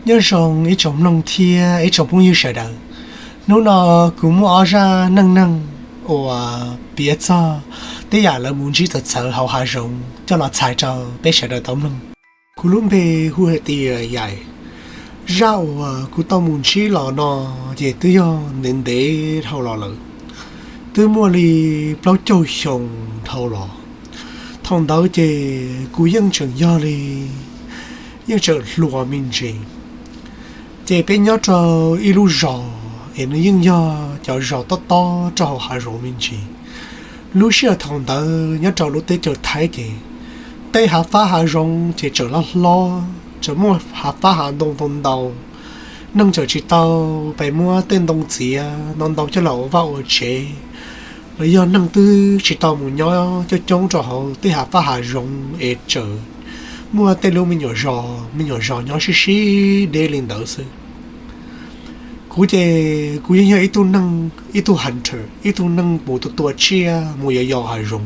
Nyob zoo ib tsoom mloog thiab ib tsoom phooj ywg sawv daws. Hnub no kuv muaj ob zaj neej neeg uas piav txog tej yam lawv mus ntsib txawv txawv hauv hav zoov coj los txhais rau peb sawv daws tau mloog. Kuv lub npe hu hais tias Yaim. Zaj uas kuv tau mus ntsib los no ces twb yog ntev ntev dhau los lawm, twb muaj li plaub caug xyoo dhau los. Thaum ntawd ces kuv yeej tseem yog li, yeej tseem hluas me ntsis. Ces peb nyob rau ib lub zos es nws yeej yog cov zos tob tob rau hauv hav zoov me ntsis. Lub sij hawm thaum ntawd nyob rau lub teb chaws Thaib ces tej hav fab hav zoov ces tseem loj hlob, tseem muaj hav fab hav ntoo ntau ntau. Neeg tseem tsis tau pes muab tej ntoo txiav ntau ntau coj los ua vaj ua tsev, los yog neeg twb tsis tau mus nyob coob coob rau hauv tej hav fab hav zoov es tseem muaj tej lub me nyuam zos, me nyuam zos nyob sib sib deb li ntawd xwb. Kuv ces kuv yeej yog ib tug neeg, ib tug hunter, ib tug neeg mus tua tua tsiaj mus yos yos hav zoov.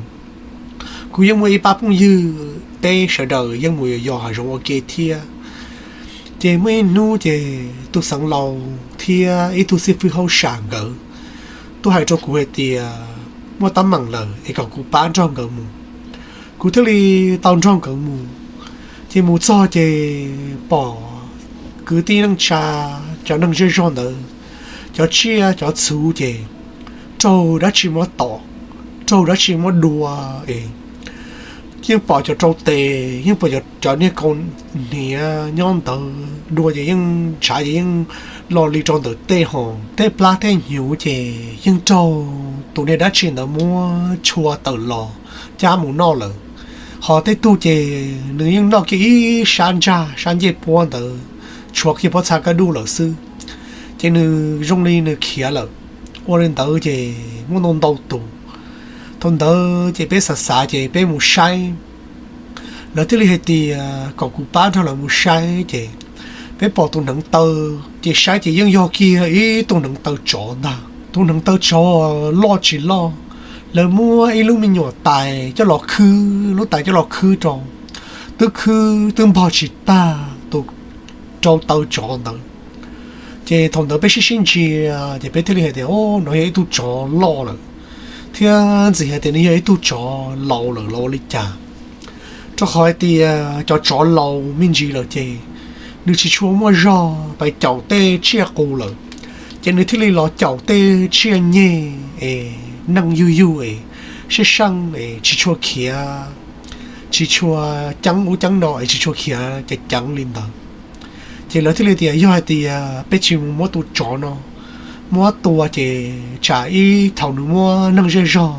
Kuv yeej muaj ib pab phooj ywg, peb sawv daws yeej mus yos yos hav zoov ua ke thiab. Ces muaj ib hnub ces tus xeev laus thiab ib tug xib fwb hauj sam nkawd tuaj hais rau kuv hais tias muaj teeb meem lawm es kom kuv pab nrog nkawd mus. Kuv thiaj li tau nrog nkawd mus. Ces mus txog ces pom kwv tij neej tsa, cov neeg zej zog ntawd, cov tsiaj cov txhu ces raug dab tsi muab tom, raug dab tsi muab dua es yeej pom cov rau tes, yeej pom cov niag kaus hniav nyob ntawd dua ces yeej ntshav ces yeej lo li rau ntawm tej ho, tej plab tej hnyuv ces yeej raug tus niag dab tsi ntawd muab tshua tawm los cab mus noj lawm. Ho tej tug ces nws yeej noj kiag ib sab ntsag sab ncej puab ntawd tshuav kiag pob txha kaj duj lawm xwb. Ces nws zoo li nws khiav lawm. Ua li ntawd ces muaj ntau ntau tus. Thaum ntawd ces peb xav xav ces peb mus saib. Lawv thiaj li hais tias kom kuv pab nrog lawv mus saib ces peb pom tus hneev taw, ces saib ces yeej yog kiag ib tug hneev taw tsov ntag. Tus hneev taw tsov loj tsis loj, lawv muab ib lub me nyuam tais coj los khwb, lub tais coj los khwb rau, twb khwb twb npog tsis tag tus rau taw tsov ntawd. Ces thaum ntawd peb sib sib ntsia ces peb thiaj li hais tias, o, no yog ib tug tsov loj lawm, thiab ntxim hais tias nws yog ib tug tsov laus lawm los ua li cas. Rau qhov hais tias cov tsov laus me ntsis lawm ces nws tsis tshua muaj zog pais caum tej tsiaj qus lawm, ces nws thiaj li los caum tej tsiaj nyeg es neeg yug yug es sab seej es tsis tshua khiav, tsis tshua ceeb ub ceeb no es tsis tshua khiav ceev ceev li ntawd. Ces lawv thiaj li tias yog hais tias peb tsis mus muab tus tsov no muab tua ces tsam ib thaum nws muab neeg zej zog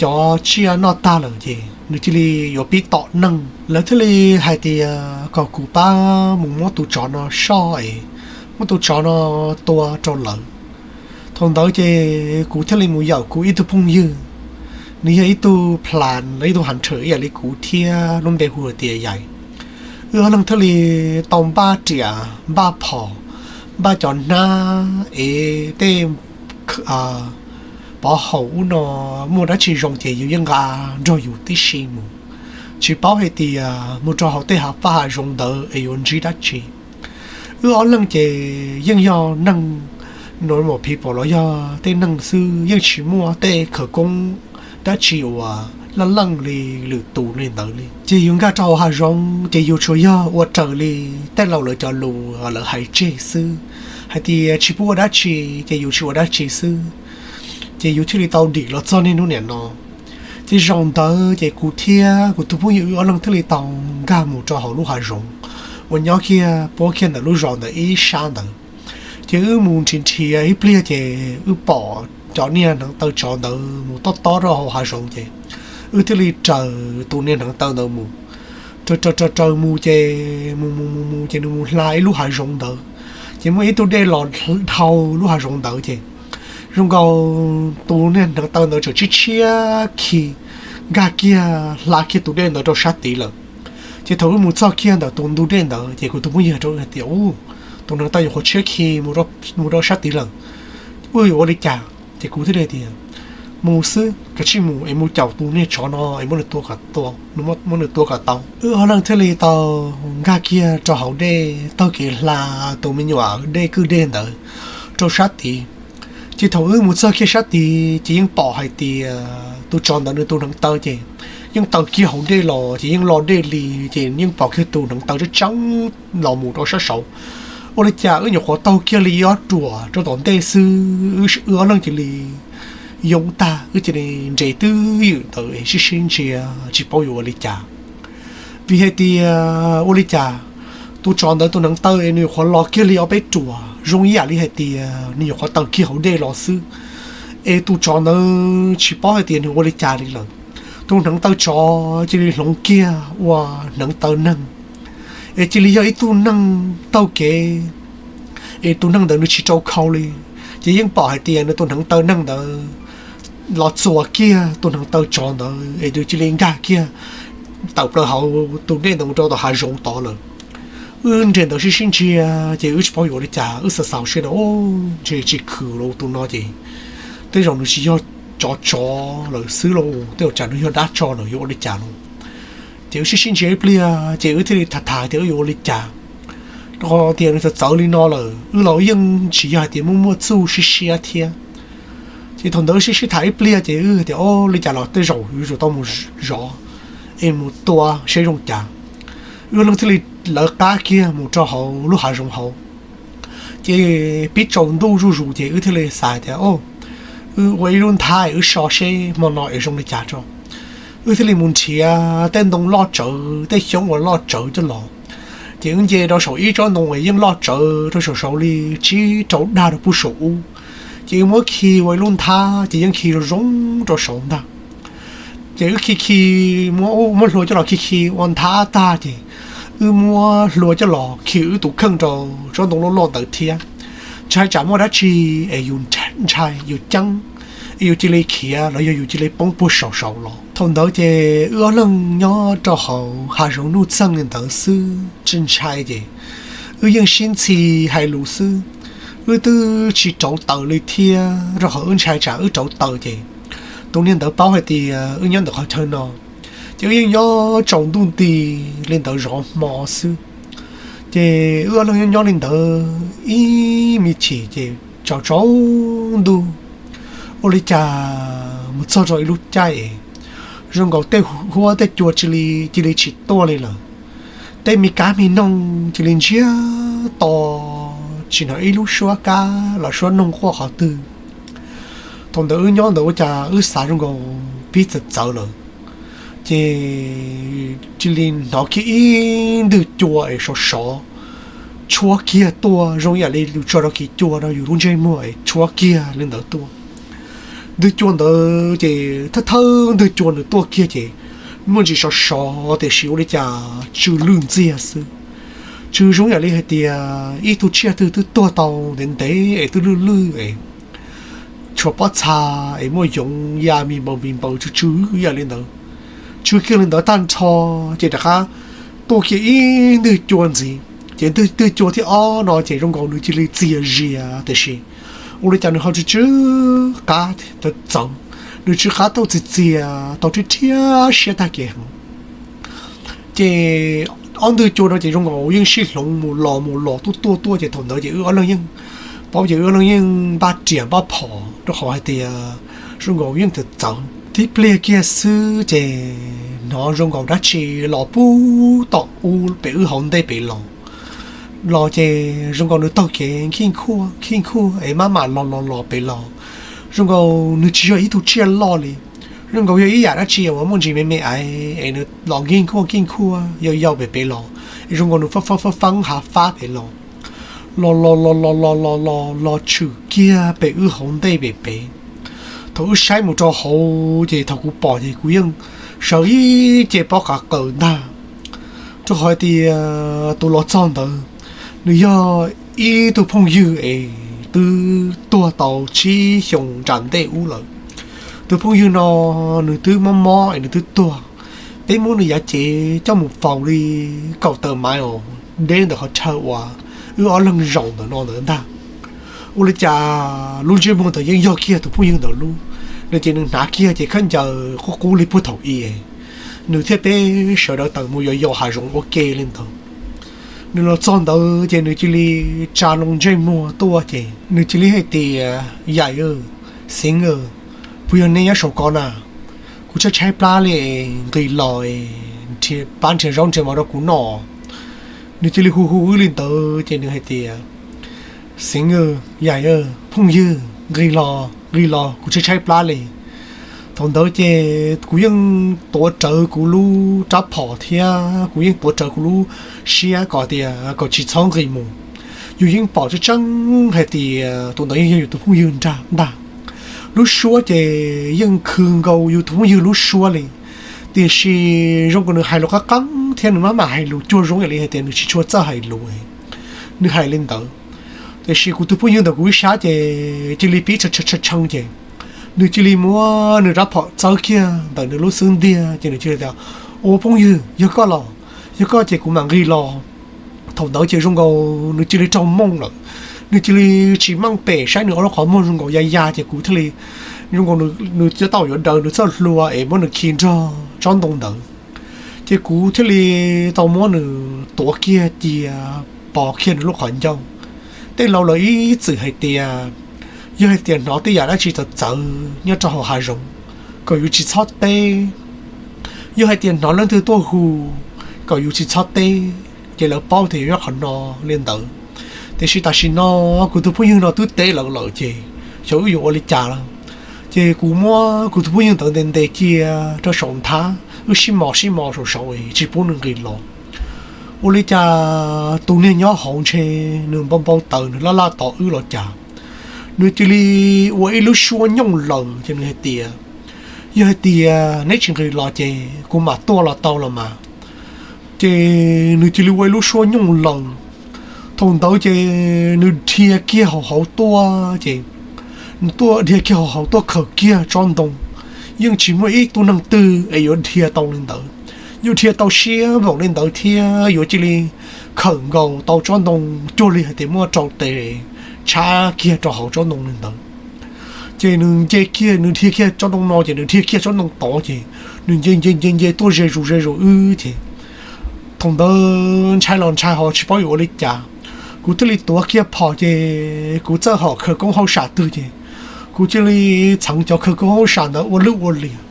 cov tsiaj noj tag lawm ces nws cia li yuav pib tom neeg. Lawv thiaj li hais tias kom kuv pab mus muab tus tsov no soj es muab tus tsov no tua rau lawv. Thaum ntawd ces kuv thiaj li mus yaum kuv ib tug phooj ywg, nws yog ib tug plan los ib tug hunter ib yam li kuv thiab, lub npe hu tias Yaim. Wb ob leeg thiaj li tau npaj riam npaj phom, npaj cov hnab es tej pov haum ub no, muaj dab tsi zoo ces yus yeej nqa nrog yus tib si mus. Tsis paub hais tias mus rau hauv tej hav faj hav zoov ntawd es yuav ntsib dab tsi. Wb ob leeg ces yeej yog neeg normal people los yog tej neeg xwb, yeej tsis muaj tej khawv koob dab tsi uas laj leej li lwm tus li ntawd li. Ces yus nkag rau hauv hav zoov ces yus tsuas yog ua raws li tej laus lawv cov lus lawv hais tseg xwb, hais tias tsis pub ua dab tsi ces yus tsis ua dab tsi xwb. Ces yus thiaj li tau dim los txog niaj hnub niam no. Ces zaum ntawd ces kuv thiab kuv tus phooj ywg wb ob leeg thiaj li tau nkag mus rau hauv lub hav zoov uas nyob kiag puab kiag ntawm lub zos ntawd ib sab ntawd. Ces wb mus nrhiav nrhiav ib pliag ces wb pom cov niag hneev taw tsov ntawd mus tob tob rau hauv hav zoov ces wb thiaj li raws tus niag hneev taw ntawd mus. Raws raws raws raws mus ces mus mus mus mus ces nws mus hla ib lub hav zoov ntawd, ces muaj ib tug dej los dhau lub hav zoov ntawd ces zoo nkaus tus niag hneev taw ntawd tseem tshiab tshiab khi nkag kiag hla kiag tus dej ntawd rau sab tid lawm. Ces thaum wb mus txog kiag ntawm tus ntug dej ntawd ces kuv tus phooj ywg hais rau wb hais tias, u, tus hneev taw nyuam qhuav tshiab khi mus rau sab tid lawm, wb yuav ua li cas? Ces kuv thiaj li hais tias, mus xwb, kav tsij mus es mus caum tus niag tsov no es muab nws tua kom tau. Wb ob leeg thiaj li tau nkag kiag rau hauv dej taug kev hla tus me nyuam dej kwj dej ntawd rau sab tid. Ces thaum wb mus txog kiag sab tid ces yeej pom hais tias tus tsov ntawd nws tus hneev taw ces yeej taw kiag hauv dej los ces yeej lo dej li, ces yeej pom kiag tus hneev taw tseeb tseeb los mus rau sab saud. Ua li cas wb nyuam qhuav taug kiag li ob ruam rau tom ntej xwb, wb ob leeg cia li yoo tag, wb cia li nres twj ywm ntawd es sib sib ntsia tsis paub yuav ua li cas. Vim hais tias ua li cas tus tsov ntawd tus hneev taw es nws nyuam qhuav los kiag li ob peb ruam zoo ib yam li hais tias nws nyuam qhuav taw kiag hauv dej los xwb, es tus tsov ntawd tsis paub hais tias nws ua li cas li lawm. Tus hneev taw tsov cia li hloov kiag ua hneev taw neeg, es cia li yog ib tug neeg taug kev, es tus neeg ntawd nws tsis rau khau li. Ces yeej pom hais tias nws tus hneev taw neeg ntawd los txuas kiag tus hneev taw tsov ntawd es nws cia li nkag kiag tawm plaws hauv tus dej ntawd rau tom hav zoov tod lawm. Wb nres ntawd sib sib ntsia, ces wb tsis paub yuav ua li cas, wb xav xav seb na, ntshe tsis khwm los tus no ces tej zaum nws tsis yog tsov tsov lawm xwb los, tej zaum tsam nws yog dab tsov lawm yuav ua li cas no. Ces wb sib sib ntsia ib pliag ces wb thiaj li tham tham tias wb yuav ua li cas, rau qhov tias nws txawv txawv li no lawm, wb los yeej tsis yog hais tias muaj muaj txuj siab siab thiab. Ces thaum ntawd wb sib sib tham ib pliag ces wb tias, o, li cas los tej zaum yuav tsum tau mus zov es mus tua seb zoo cas. Wb ob leeg thiaj li lawv qab kiag mus rau hauv lub hav zoov hauv. Ces pib tsaus ntuj zuj zus ces wb thiaj li xav tias, o, wb ua ib lub nthab wb so seb hmo no es zoo li cas tso. Wb thiaj li mus nrhiav tej ntoo loj tsawv, tej xyoob uas loj tsawv coj los. Ces wb nce rau saum ib tsob ntoo es yeej loj tsawv rau saum saud li tsib rau dag rau puag saum ub. Ces wb muab khi ua ib lub nthab ces yeej khi zoo zoo rau saud ntag. Ces wb khi khi, muab hlua coj los khi khi ua nthab tag ces wb muab hlua coj los khi wb tus kheej rau tsob ntoo loj loj ntawd thiab. Ntshai tsam muaj dab tsi es yus ntshai yus ceeb, es yus cia li khiav los yog yus cia li poob puag saum saud los. Thaum ntawd ces wb ob leeg nyob rau hauv hav zoov nuj txeeg li ntawd xwb, tsis ntshai ces wb yeej sib ntxhi hais lus xwb. Wb twb tsis rauv taws li thiab, rau qhov wb ntshai tsam wb rauv taws ces tus niag ntawd paub hais tias wb nyob ntawm qhov chaw no. Ces wb yeej nyob tsaus ntuj nti li ntawd zov hmo xwb. Ces wb ob leeg nyob nyob li ntawd ib me chim ces tsaus tsaus ntuj, ua li cas mus txog rau ib lub caij es zoo nkaus tej huab tej cua cia li tsis tuaj li lawm. Tej me kab me noog cia li ntsiag to, tsis hnov ib lub suab kab los suab noog quaj qhov twg. Thaum ntawd wb nyob ntawd ua cas wb xav zoo nkaus pib txawv txawv lawm, ces cia li hnov kiag ib ntwg cua es sov sov tshuab kiag tuaj, zoo ib yam li yus tso rau kiv cua rau yus lub ntsej muag es tshuab kiag li ntawd tuaj. Ntwg cua ntawd ces thawj thawj ntwg cua nws tuaj kiag ces muaj ntsis sov sov tiam sis ua li cas tsw lwj ntxiag xwb. Tsw zoo ib yam li hais tias ib tug tsiaj twg twb tuag tau ntev ntev es twb lwj lwj es tshuav pob txha es muaj yoov ya mis npaws mis npaws tsw tsw ib yam li ntawd. Tsw kiag li ntawd tag nrho ces rov qab tuaj kiag ib ntwg cua ntxiv, ces ntwg cua thib ob no ces zoo nkaus nws cia li txias zias tiam sis ua li cas nws ho tsw tsw qab txawv txawv, nws tsw qab tau txias txias tau rhiab rhiab siab tag kev heev. Ces ob ntwg cua no ces zoo nkaus yeej sib hloov mus los mus los tuaj tuaj tuaj ces thaum ntawd ces wb ob leeg yeej paub ces wb ob leeg yeej npaj riam npaj phom rau qhov hais tias zoo nkaus yeej txawv txawv. Tib pliag kiag xwb ces hnov zoo nkaus dab tsi los puag tom ub pem wb hauv ntej pem los. Los ces zoo nkaus nws taug kev nkij nkuaj nkij nkuaj es maj mam los los los pem los. Zoo nkaus nws tsis yog ib tug tsiaj loj li, zoo nkaus yog ib yam dab tsi uas muaj ntsis me me aiv es nws los nkij nkuaj nkij nkuaj yau yau pem pem los, es zoo nkaus nws fab fab fab fab hav fab pem los. Los los los los los los los los tshwm kiag pem wb hauv ntej pem pem. Thaum wb saib mus rau hauv ces thaum kuv pom ces kuv yeej sawv ib ce pob qav qaws ntag, rau qhov tias tus los txog ntawd nws yog ib tug phooj ywg es twb tuag tau tsib xyoos nram ntej ub lawm. Tus phooj ywg no nws twb mob mob es nws twb tuag. Peb muab nws yav cev coj mus faus li kaum tawm maiv os deb ntawm qhov chaw uas wb ob leeg zaum ntawm no ntawd ntag. Ua li cas lub ntsej muag ntawd yeej yog kiag tus phooj ywg ntawd lub, Nws ces nws hnav kiag ces khaub ncaws qub qub li puag thaum i, nws thiab peb sawv daws tawm mus yos yos hav zoov ua ke li ntawd. Nws los txog ntawd ces nws cia li tsa loo ntsej muag tuaj ces nws cia li hais tias, Yawm, Xeev, puas yog nej nyob saum ko na? Kuv tshaib tshaib plab li, nqis los pab nrhiav zaub nrhiav mov rau kuv noj. Nws cia li hu hu wb li ntawd ces nws hais tias, Xeev, Yawm, phooj ywg, nqis los, nqis los, kuv tshaib tshaib plab li. Thaum ntawd ces kuv yeej tuav rawv kuv lub rab phom thiab kuv yeej tuav rawv kuv lub siab kom tias kom tsis txhob nqis mus. Yus yeej pom tseeb tseeb hais tias tus ntawd yeej yog yus tus phooj ywg ntag. Lub suab ces yeej khw nkaus yus tus phooj ywg lub suab li, tiam sis zoo nkaus nws hais lus qab qeeb thiab nws maj mam hais lus cuag zoo li hais tias nws tsis tshua txawj hais lus. Nws hais li ntawd, tiam sis kuv tus phooj ywg ntawm kuv ib sab ces cia li pib tshee tshee ces nws cia li muab nws rab phom txawb kiag ntawm nws lub xub ntiag ces nws cia li tias, Ua phooj ywg, yog koj los, yog koj ces kuv mam nqis los. Thaum ntawd ces zoo nkaus nws cia li raug mooj lawm, nws cia li tsis meej pem saib nws ob lub qhov muag zoo nkaus ya ya ces kuv thiaj li, zoo nkaus nws tau yuav daws nws txoj hlua es muab nws khi nrog tsob ntoo ntawd. Ces kuv thiaj li tau muab nws tuav kiag cia, pov kiag nws lub qhov ncauj. Tej laus lawv ib txwm hais tias, yog hais tias hnov tej yam dab tsi txawv txawv nyob rau hauv hav zoov, kom yus tsis txhob teb. Yog hais tias hnov leej twg tuaj hu, kom yus tsis txhob teb, ces lawv paub tias yus nyob qhov no li ntawd. Tiam sis tam sim no kuv tus phooj ywg no twb teb lawv lawm ces xyov wb yuav ua li cas lawm. Ces kuv muab kuv tus phooj ywg ntawd ntes ntes cia rau saum nthab, wb sib mos sib mos saum saud tsis pub nws nqis los. Ua li cas tus niag nyob hauv ntshe nws npau npau taws nws laj laj tos wb los cas, nws cia li ua ib lub suab nyooj laws ces nws hais tias, yog hais tias neb tsis nqis los ces kuv mam tuaj los tau los mas. Ces nws cia li ua ib lub suab nyooj laws. Thaum ntawd ces nws dhia kiag hauv hauv tuaj ces nws tuaj dhia kiag hauv hauv tuaj khaws kiag tsob ntoo. Yeej tsis muaj ib tug neeg twg es yuav dhia tau li ntawd. Yuav dhia tau siab npaum li ntawd thiab yuav cia li khawm nkaus tau tsob ntoo cuag li hais tias muaj rau tes tshab kiag rau hauv tsob ntoo li ntawd. Ces nws nce kiag, nws dhia kiag tsob ntoo no ces nws dhia kiag tsob ntoo tod ces nws nce nce nce nce tuaj ze zus ze zus wb ces thaum ntawd ntshai los ntshai ho tsis paub yuav ua li cas. Kuv thiaj li tuav kiag phom ces kuv txawj hom khawv koob hauj sam twg ces kuv cia li txheev cov khawv koob hauj sam ntawd ua lwj ua liam.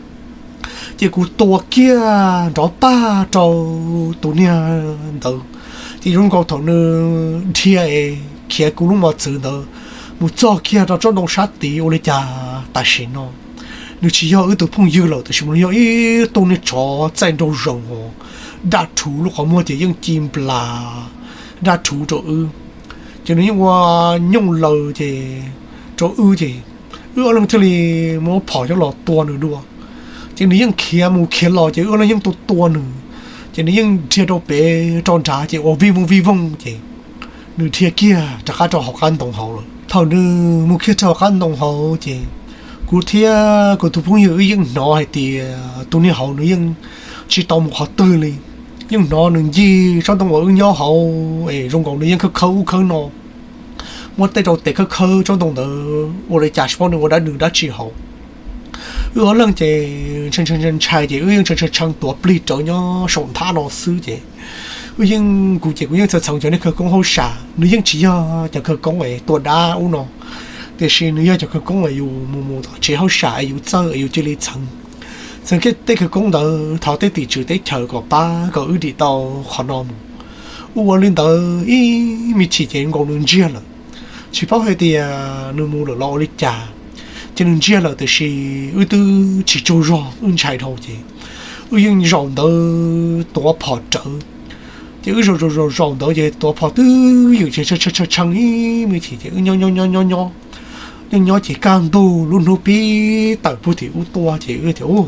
Ces kuv tua kiag nrov tag rau tus niag ntawd, ces zoo nkaus thaum nws dhia es khiav kuv lub mos txwv ntawd mus txog kiag rau tsob ntoo sab tid ua li cas tam sim no nws tsis yog wb tus phooj ywg lawm, tab sis mas nws yog ib tug niag tsov txaij nraug zoov os, daj rhuv lub qhov muag ces yeej ci nplas daj rhuv rau wb. Ces nws yeej ua nyooj laws ces rau wb ces wb ob leeg thiaj li muab phom coj los tua nws dua. Ces nws yeej khiav mus khiav los ces wb ob leeg yeej tua tua nws, ces nws yeej dhia rau pem rau nrad ces ua vij voog vij voog ces nws dhia kiag rov qab rau hauv qab ntoo hauv lawm. Thaum nws mus kiag rau hauv qab ntoo hauv ces kuv thiab kuv tus phooj ywg wb yeej hnov hais tias tus niag hauv nws yeej tsis tau mus qhov twg li. Yeej hnov nws ncig tsob ntoo uas wb nyob hauv es zoo nkaus nws yeej khawb khawb ub khawb no, muab tej rau tes khawb khawb tsob ntoo ntawd ua li cas tsis paub nws ua dab nws dab tsi hauv. Wb ob leeg ces ntshai ntshai ntshai ces wb yeej tshee tshee tuav plig rawv nyob saum nthab no xwb ces wb yeej, kuv ces kuv yeej txheev txheev cov niag khawv koob hauj sam, nws yeej tsis yog cov khawv koob es tua dab ub no, tiam sis nws yog cov khawv koob es yus mus mus tom tsev hauj sam es yus txawj es yus cia li txheev, txheev kiag tej khawv koob ntawd thov tej tim tswv teb chaws kom pab kom wb dim tau qhov no mus. Wb ua li ntawd ib me chim ces nkaus nws ntsiag lawm, tsis paub hais tias nws mus lawm los ua li cas. Ces nws ntsiag lawm tiam sis wb twb tsis tsaug zog, wb ntshai dhau ces wb yeej zaum ntawd tuav phom rawv. Ces wb zaum zaum zaum zaum ntawd ces tuav phom twb ywm ces tshee tshee ib me chim ces wb nyob nyob nyob nyob nyob nyob ces kaj ntug lub hnub pib tawm puag tim ub tuaj ces wb tias, u,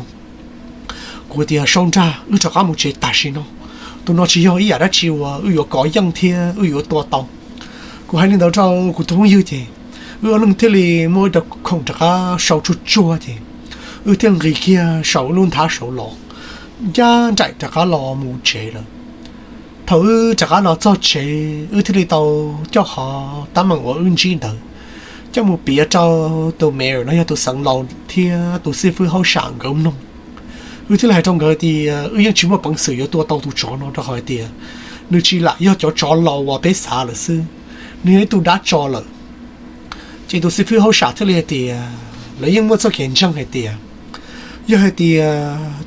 kuv tias sau nrag wb rov qab mus tsev tam sim no. Tus no tsis yog ib yam dab tsi uas wb yuav kov yeej thiab wb yuav tua tau. Kuv hais li ntawd rau kuv tus phooj ywg ces wb ob leeg thiaj li muab wb cov khoom rov qab sau tsuag tsuag ces wb thiaj nqis kiag saum wb lub nthab saud los, ncaj nraim rov qab los mus tsev lawm. Thaum wb rov qab los txog tsev wb thiaj li tau coj qhov tab meeg uas wb ntsib ntawd, coj mus piav rau tus mayor los yog tus xeev laus thiab tus xib fwb hauj sam nkawd mloog. Wb thiaj li hais rau nkawd tias wb yeej tsis muaj peev xwm yuav tua tau tus tsov no rau qhov hais tias nws tsis lam yog cov tsov laus uas peb xav lawm xwb, nws yog ib tug dab tsov lawm. Ces tus xib fwb hauj sam thiaj li hais tias lawv yeej muaj txoj kev ntseeg hais tias yog hais tias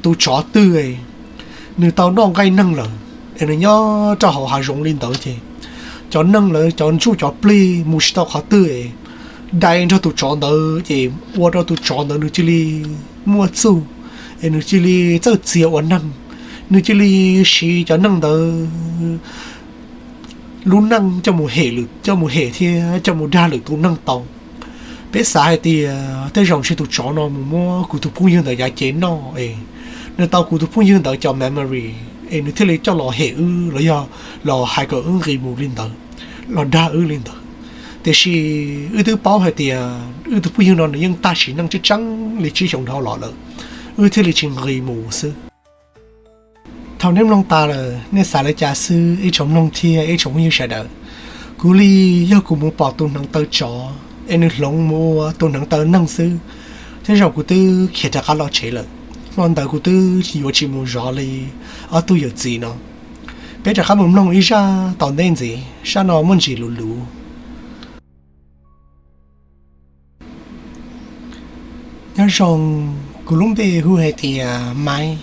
tus tsov twg nws tau noj nqaij neeg lawm es nws nyob rau hauv hav zoov li ntawd ces cov neeg lawv cov ntsuj cov plig mus tsis tau qhov twg es dai nrog tus tsov ntawd ces ua rau tus tsov ntawd nws cia li muaj txuj es nws cia li txawj txiav ua neeg, nws cia li siv cov neeg ntawd lub neej coj mus hem, coj mus hem thiab coj mus dag lwm tus neeg tau. Peb xav hais tias tej zaum ntshe tus tsov no mus muab kuv tus phooj ywg ntawd yav cev noj es nws tau kuv tus phooj ywg ntawd cov memory es nws thiaj li coj los hem wb los yog los hais kom wb nqis mus li ntawd, los dag wb li ntawd. Tiam sis wb twb paub hais tias wb tus phooj ywg no nws yeej tag sim neej tseeb tseeb li tsib xyoos dhau los lawm, wb thiaj li tsis nqis mus xwb. Thaum nej mloog tas lawm nej xav li cas xwb ib tsoom mloog thiab ib tsoom phooj ywg sawv daws? Kuv li yog kuv mus pom tus hneev taw tsov es nws hloov mus ua tus hneev taw neeg xwb, tej zaum kuv twb khiav rov qab los tsev lawm. Hmo ntawd kuv twb yuav tsis mus zov li ob tug yawm txiv no. Peb rov qab mus mloog ib zaj tom ntej ntxiv, zaj no muaj ntsis luv luv. Nyob zoo, kuv lub npe hu hais tias Maiv.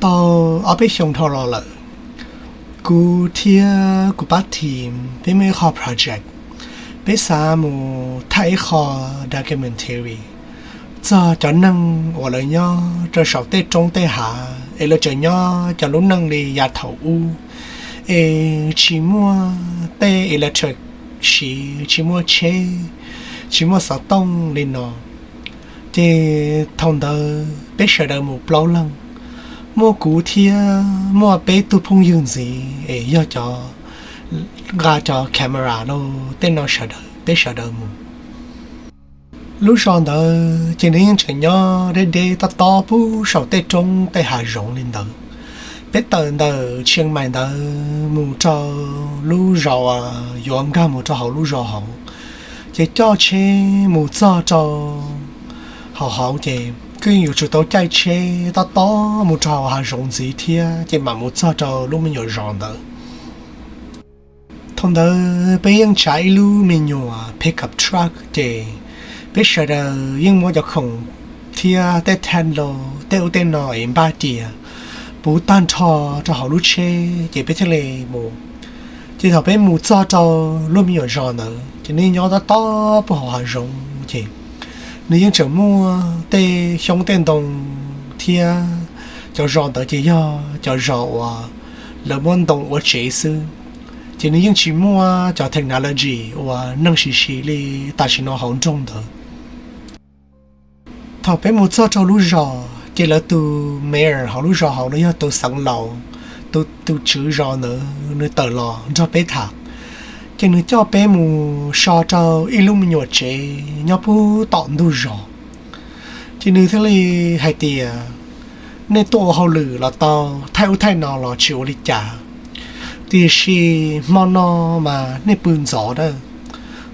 Tau ob peb xyoos dhau los lawm, kuv thiab kuv pab team peb muaj ib qho project, peb xav mus thaij ib qho documentary txog cov neeg uas lawv nyob rau saum tej roob tej hav es lawv tseem nyob cov lub neej li yav thaum ub es tsis muaj tej electric siv, tsis muaj tsheb, tsis muaj xov tooj li no. Ces thaum ntawd peb sawv daws mus plaub leeg, muaj kuv thiab muaj peb tug phooj ywg ntxiv es yog cov nqa cov camera los tej no sawv daws, peb sawv daws mus. Lub zos ntawd ces nws yeej tseem nyob deb deb tob tob puag saum tej roob tej hav zoov li ntawd. Peb tawm ntawm Tsheej Maim ntawd mus rau lub zos uas yuav nkag mus rau hauv lub zos hauv, ces coj tsheb mus txog rau hauv hauv ces kuj yuav tsum tau caij tsheb tob tob mus rau hauv hav zoov ntxiv thiab ces mam mus txog rau lub me nyuam zos ntawd. Thaum ntawd peb yeej tsav ib lub me nyuam pickup truck ces peb sawv daws yeej muab cov khoom thiab tej than los tej ub tej no es npaj tias puv tag nrho rau hauv lub tsheb ces peb thiaj li mus. Ces thaum peb mus txog rau lub me nyuam zos ntawd ces nws nyob tob tob puag hauv hav zoov ces nws yeej tseem muaj tej xyoob tej ntoo thiab cov zos ntawd ces yog cov zos uas lawv muab ntoo ua tsev xwb, ces nws yeej tsis muaj cov technology uas neeg siv siv li tam sim no hauv nroog ntawd. Thaum peb mus txog rau lub zos ces lawv tus mayor hauv lub zos hauv los yog tus xeev laus, tus, tus tswv zos ntawd nws tawm los nrog peb tham, ces nws coj peb mus so rau ib lub me nyuam tsev nyob puag tom ntug zos. Ces nws thiaj li hais tias, nej tuaj ua hauj lwm los tau, thaij ub thaij no los tsis ua li cas, tiam sis hmo no mas nej pw ntxov na,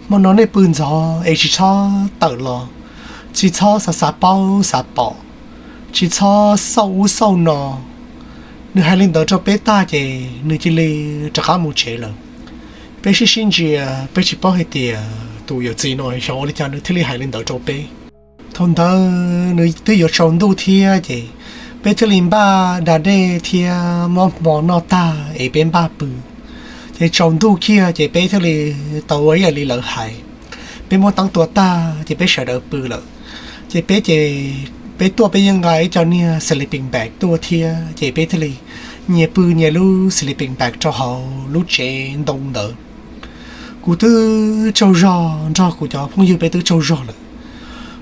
hmo no nej pw ntxov es tsis txhob tawm los, tsis txhob xav xav paub xav pom, tsis txhob xauj ub xauj no. Nws hais li ntawd rau peb tag ces nws cia li rov qab mus tsev lawm. Peb sib sib ntsia, peb tsis paub hais tias tus yawm txiv no xyov ua li cas nws thiaj li hais li ntawd rau peb. Thaum ntawd nws twb yuav tsaus ntuj thiab ces peb thiaj li npaj da dej thiab muab hmo noj tag es peb npaj pw. Ces tsaus ntuj kiag ces peb thiaj li tau ua ib yam li lawv hais, peb muab teeb tua tag ces peb sawv daws pw lawm. Ces peb ces peb tuaj peb yeej nqa ib co niag sleeping bag tuaj thiab ces peb thiaj li nyias pw nyias lub sleeping bag rau hauv lub tsev ntoo ntawd. Kuv twb tsaug zog nrog kuv cov phooj ywg peb twb tsaug zog lawm.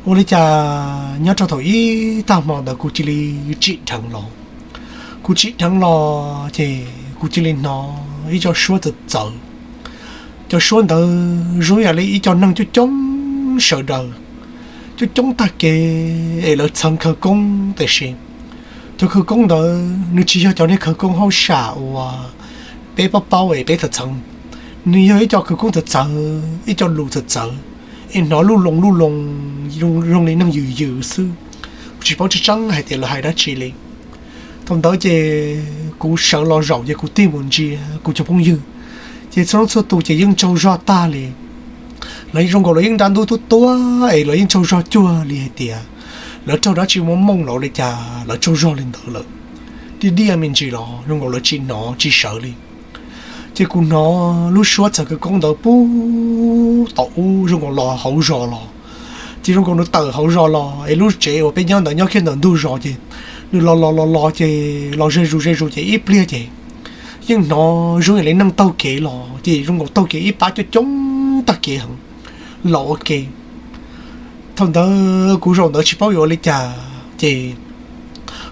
Ua li cas nyob rau thaum ib tag hmo ntawd kuv cia li tsim dheev los. Kuv tsim dheev los ces kuv cia li hnov ib co suab txawv txawv. Cov suab ntawd zoo yam li ib co neeg coob coob sawv daws, coob coob tag kev es lawv txheev khawv koob, tiam sis cov khawv koob ntawd nws tsis yog cov niag khawv koob hauj sam uas peb paub paub es peb txheev txheev. Nws yog ib co khawv koob txawv txawv, ib co lus txawv txawv hnov luj loo luj loo zoo li neeg yws yws xwb. Kuv tsis paub tseeb tseeb hais tias lawv hais dab tsi li. Thaum ntawd ces kuv sawv los zaum ces kuv tig mus ntsia kuv cov phooj ywg, ces txhua leej txhua tus ces yeej tsaug zog tag li. Lawv zoo nkaus lawv yeej nra ntuj tuab tuab es lawv yeej tsaug zog cuag li hais tias lawv raug dab tsi muab mooj los li cas lawv tsaug zog li ntawd lawm. Diaj diaj me ntsis los zoo nkaus lawv tsis hnov tsis sawv li. Ces kuv hnov lub suab txawv kawg koob ntawd puag tom ub zoo nkaus los hauv zos los. Ces zoo nkaus nws tawm hauv zos los es lub tsev uas peb nyob ntawd nyob kiag ntawm ntug zos ces nws los los los los ces los ze zus ze zus ces ib pliag ces yeej hnov zoo li neeg taug kev los ces zoo nkaus taug kev ib pab coob coob tag kev heev los ua ke. Thaum ntawd kuv zaum ntawd tsis paub yuav ua li cas ces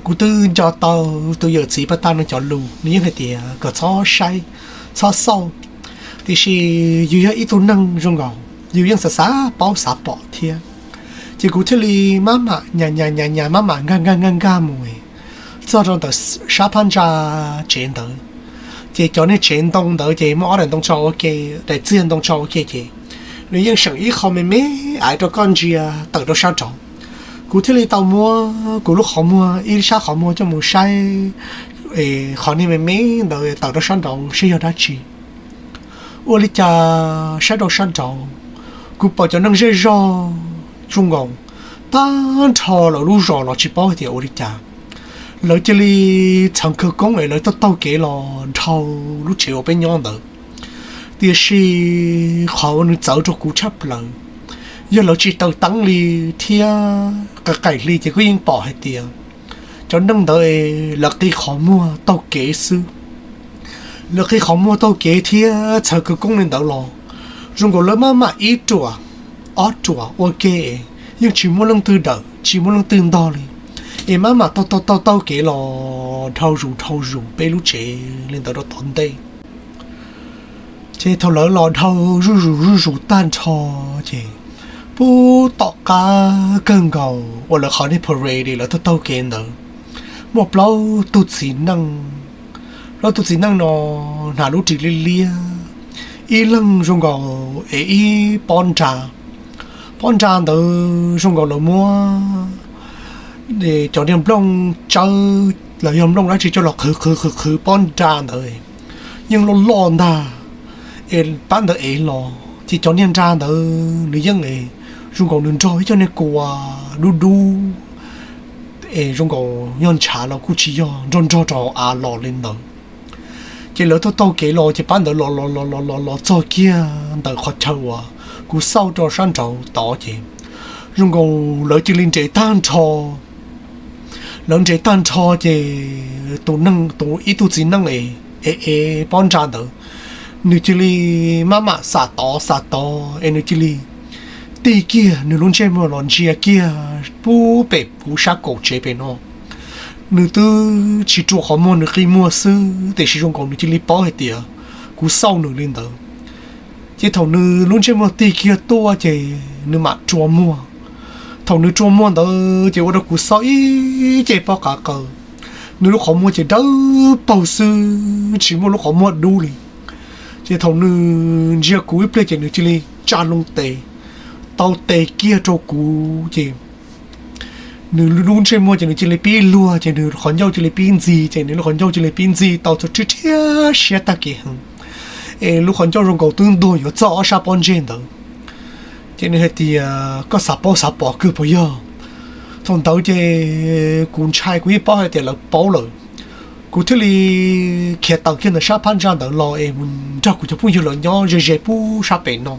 kuv twb nco tau tus yawm txiv pas tag no cov lus, nws yeej hais tias kom txhob saib, txhob xauj, tiam sis yus yog ib tug neeg zoo nkaus yus yeej xav xav paub xav pom thiab. Ces kuv thiaj li maj mam nyas nyas nyas nyas maj mam nkag nkag nkag nkag mus txog rau ntawm sab phab ntsa tsev ntawd. Ces cov niag tsev ntoo ntawd ces muaj ob daim ntoo tso ua ke, daim txiag ntoo tso ua ke ces nws yeej seem ib qho me me aiv rau koj ntsia tawm rau sab nraud. Kuv thiaj li tau muab kuv lub qhov muag, ib sab qhov muag coj mus saib qhov niag me me ntawd tawm rau sab nraud saib yog dab tsi. Ua li cas saib rau sab nraud, kuv pom cov neeg zej zog zoo nkaus tag nrho lawv lub zos los tsis paub hais tias ua li cas. Lawv cia li txheev khawv koob es lawv taug taug kev los dhau lub tsev uas peb nyob ntawd. Tiam sis qhov uas nws txawv rau kuv tshaj plaws, yog lawv tsis taws teeb li thiab qaim hli ces kuj yeej pom hais tias cov neeg ntawd lawv qi qhov muag taug kev xwb. Lawv qi qhov muag taug kev thiab txheev khawv koob li ntawd los, zoo nkaus lawv maj mam ib ruam ob ruam ua ke, yeej tsis muaj leej twg dawm tsis muaj leej twg ntog li, es maj mam taug taug taug taug kev los dhau zus dhau zus peb lub tsev li ntawd rau tom ntej. Ces thaum lawv los dhau zuj zus zuj zus tag nrho, ces puag tom qab kawg nkaus uas lawv qhov niag parade lawv taug taug kev ntawd, muaj plaub tug txiv neej. Plaub tug txiv neej no hnav lub ris liab liab, ib leeg zoo nkaus es ib pob nra. Pob nra ntawd zoo nkaus lawv muab cov niag nplooj tsawb los yog nplooj dab tsi coj los qhwv qhwv qhwv qhwv pob nra ntawd, yeej loj loj ntag. Es pab ntawd ev los ces cov niag nra ntawd nws yeej zoo nkaus nws nrog ib co niag kua dub dub es zoo nkaus yog ntshav los kuj tsis yog, nrog nrog rau av los li ntawd. Ces lawv taug taug kev los ces pab ntawd los los los los los los txog kiag ntawm qhov chaw uas kuv xauj rau sab nraud tod ces zoo nkaus lawv cia li nres tag nrho. Lawv nres tag nrho ces tus neeg, tus ib tug txiv neej es ev pob nra ntawd, nws cia li maj mam xam tod xam tod es nws cia li tig kiag nws lub ntsej muag los ntsia kiag puag pem kuv sab kaum tsev pem no. Nws twb tsis rua qhov muag, nws qi muag xwb tiam sis zoo nkaus nws cia li paub hais tias kuv xauj nws li ntawd. Ces thaum nws lub ntsej muag tig kiag tuaj ces nws mam rua muag. Thaum nws rua muag ntawd ces ua rau kuv xauj ib ce pob qav qaws. Nws lub qhov muag ces dawb paug xwb, tsis muaj lub qhov muag dub li. Ces thaum nws ntsia kuv ib pliag ces nws cia li tsa loo tes, tau tes kiag rau kuv ces nws lub ntsej muag ces nws cia li pib luag, ces nws qhov ncauj cia li pib ntxi, ces nws lub qhov ncauj cia li pib ntxi tau rhiab rhiab siab tag kev heev, es lub qhov ncauj zoo nkaus twb ntuag yuav txog ob sab pob ntseg ntawd. Ces nws hais tias, koj xav paub xav pom kawg puas yog? Thaum ntawd ces kuv ntshai, kuv yeej paub hais tias lawv paub lawm. Kuv thiaj li khiav tawm kiag ntawm sab phab ntsa ntawd los es mus nrog kuv cov phooj ywg lawv nyob ze ze puag sab pem no.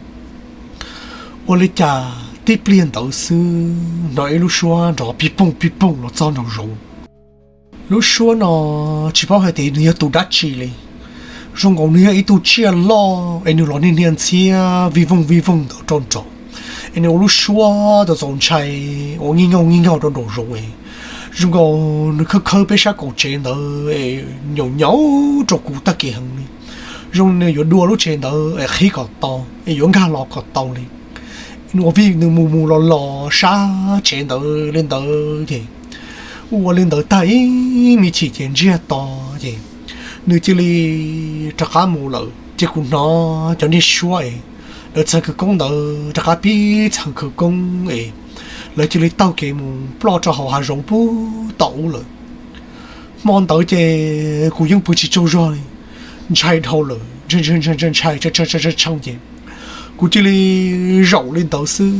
Ua li cas tib pliag ntawd xwb hnov ib lub suab nrov pig poog pig poog los txog nraum zoov. Lub suab no tsis paub hais tias nws yog tus dab tsi li. Zoo nkaus nws yog ib tug tsiaj loj es nws los niag niag ntxhiab vij voog vij voog ntawd rau nraud, es nws ua lub suab txaus txaus ntshai uas nij nkaug nij nkaug rau nraum zoov es zoo nkaus nws khawb khawb peb sab kaum tsev ntawd es nyaum nyaum rau kuv tag kev heev li. Zoo nws yuav dua lub tsev ntawd es qhib kom tau, es yuav nkag los kom tau li. Nws ua vij nws mus mus los los sab tsev ntawd li ntawd ces ua li ntawd tag ib me chim ces ntsiag to ces nws cia li rov qab mus lawm. Ces kuv hnov cov niag suab es lawv txawg khawv koob ntawd rov qab pib txawg khawv koob es lawv cia li taug kev mus ploj rau hauv hav zoov puag tom ub lawm. Hmo ntawd ces kuv yeej pw tsis tsaug zog li, ntshai dhau lawm, ntshai ntshai ces kuv cia li zaum li ntawd xwb,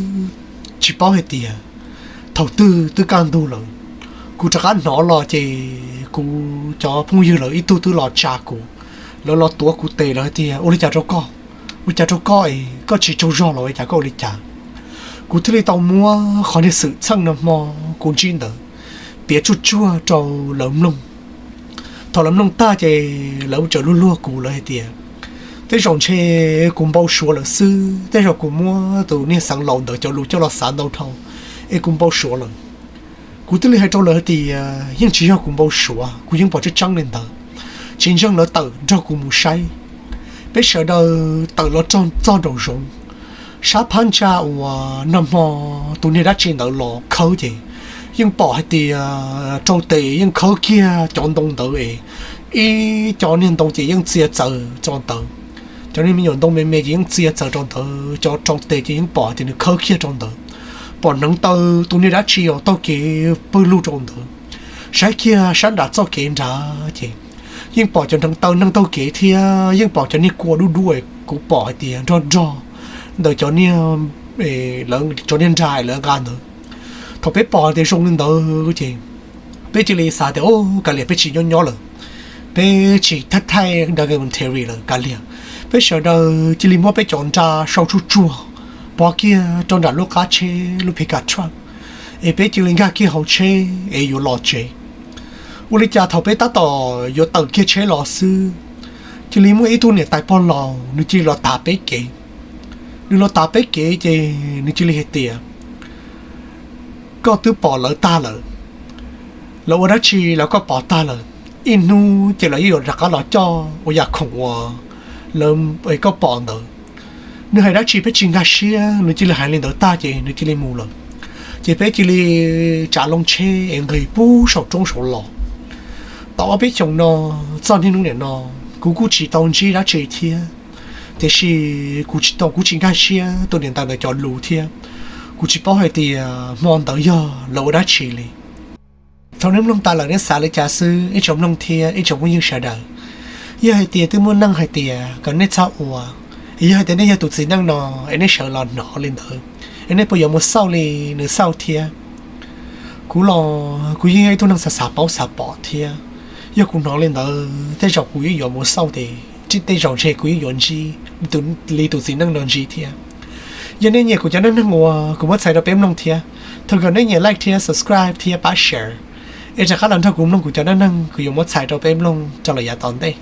tsis paub hais tias thaum twg twb kaj ntug lawm. Kuv rov qab hnov los ces kuv cov phooj ywg lawv ib tug twb los tsa kuv, lawv los tuav kuv tes lawv hais tias, Ua li cas rau koj? Ua cas rau koj es koj tsis tsaug zog los ua cas koj ua li cas? Kuv thiaj li tau muab qhov niag xwm txheej no hmo kuv ntsib ntawd piav tsuj tsuag rau lawv mloog. Thaum lawv mloog tag ces lawv txawm luag luag kuv, lawv hais tias, Tej zaum ntshe kuv npau suav lawm xwb, tej zaum kuv muab tus niag xeev laus ntawd cov lus coj los xav ntau dhau es kuv npau suav lawm. Kuv thiaj li hais rau lawv hais tias, Yeej tsis yog kuv npau suav, kuv yeej pom tseeb tseeb li ntawd. Tsis ntseeg lawv tawm nrog kuv mus saib. Peb sawv daws tawm los txog nraum zoov, sab phab ntsa uas nag hmo tus niag dab tsi ntawd los khawb ces yeej pom hais tias rau tes yeej khawb kiag cov ntoo ntawd es ib co niag ntoo ces yeej txia txawv rau ntawd. Cov niag me nyuam ntoo me me ces yeej txia txawv rau ntawd, cov rau tes ces yeej pom tias nws khawb kiag rau ntawd. Pom hneev taw tus niag dab tsi uas taug kev pw lug rau ntawd. Saib kiag sab nram txoj kev nrad ces yeej pom cov hneev taw neeg taug kev thiab yeej pom cov niag kua dub dub es kuv pom hais tias nrog nrog ntawm cov niag, cov niag nra lawv nqa ntawd. Thaum peb pom tias zoo li ntawd ces peb cia li xav tias, Kav liam, peb tsis nyob nyob lawm, peb tsis thaij thaij documentary lawm, kav liam. Peb sawv daws cia li muab peb cov nra sau tsuj tsuag pov kiag rau nram lub qab tsheb, lub pickup truck, es peb cia li nkag kiag hauv tsheb es yuav los tsev. Ua li cas thaum peb tab tom yuav tawm kiag tsheb los xwb, cia li muaj ib tug niam tais pog laus nws cia li los tav peb kev. Nws los tav peb kev ces nws cia li hais tias, Koj twb pom lawv tag lawm. Lawv ua dab tsi los koj pom tag lawm. Ib hnub ces lawv yeej yuav rov qab los coj ua yam khoom uas lawv, koj pom ntawd. Nws hais dab tsi peb tsis nkag siab, nws cia li hais li ntawd tag ces nws cia li mus lawm. Ces peb cia li tsav loo tsheb es nqis pub saum roob saud los. Tau ob peb xyoos no, txog niaj hnub niam no, kuv kuj tsis tau ntsib dab tsi thiab. Tiam sis kuv tsis tau, kuv tsis nkag siab tus niam tais ntawd cov lus thiab. Kuv tsis paub hais tias hmo ntawd yog lawv ua dab tsi li. Thaum nej mloog tas lawm nej xav li cas xwb, ib tsoom mloog thiab ib tsoom phooj ywg sawv daws. Yog hais tias twb muaj neeg hais tias kom nej txhob ua, yog hais tias nej yog tus txiv neej no es nej sawv los hnov li ntawd, es nej puas yuav mus xauj li nws xauj thiab? Kuv los kuv yeej yog ib tug neeg xav xav paub xav pom thiab. Yog kuv hnov li ntawd tej zaum kuv yeej yuav mus xauj ces tej zaum ntshe kuv yeej yuav ntsib li tus txiv neej no ntsib thiab. Yog nej nyiam kuv cov neej neeg uas kuv muab txhais rau peb mloog thiab, thov kom nej nyiam like thiab subscribe thiab pab share, es rov qab los nrog kuv mloog kuv cov neej neeg kuv yuav muab txhais rau peb mloog rau lawm yav tom ntej.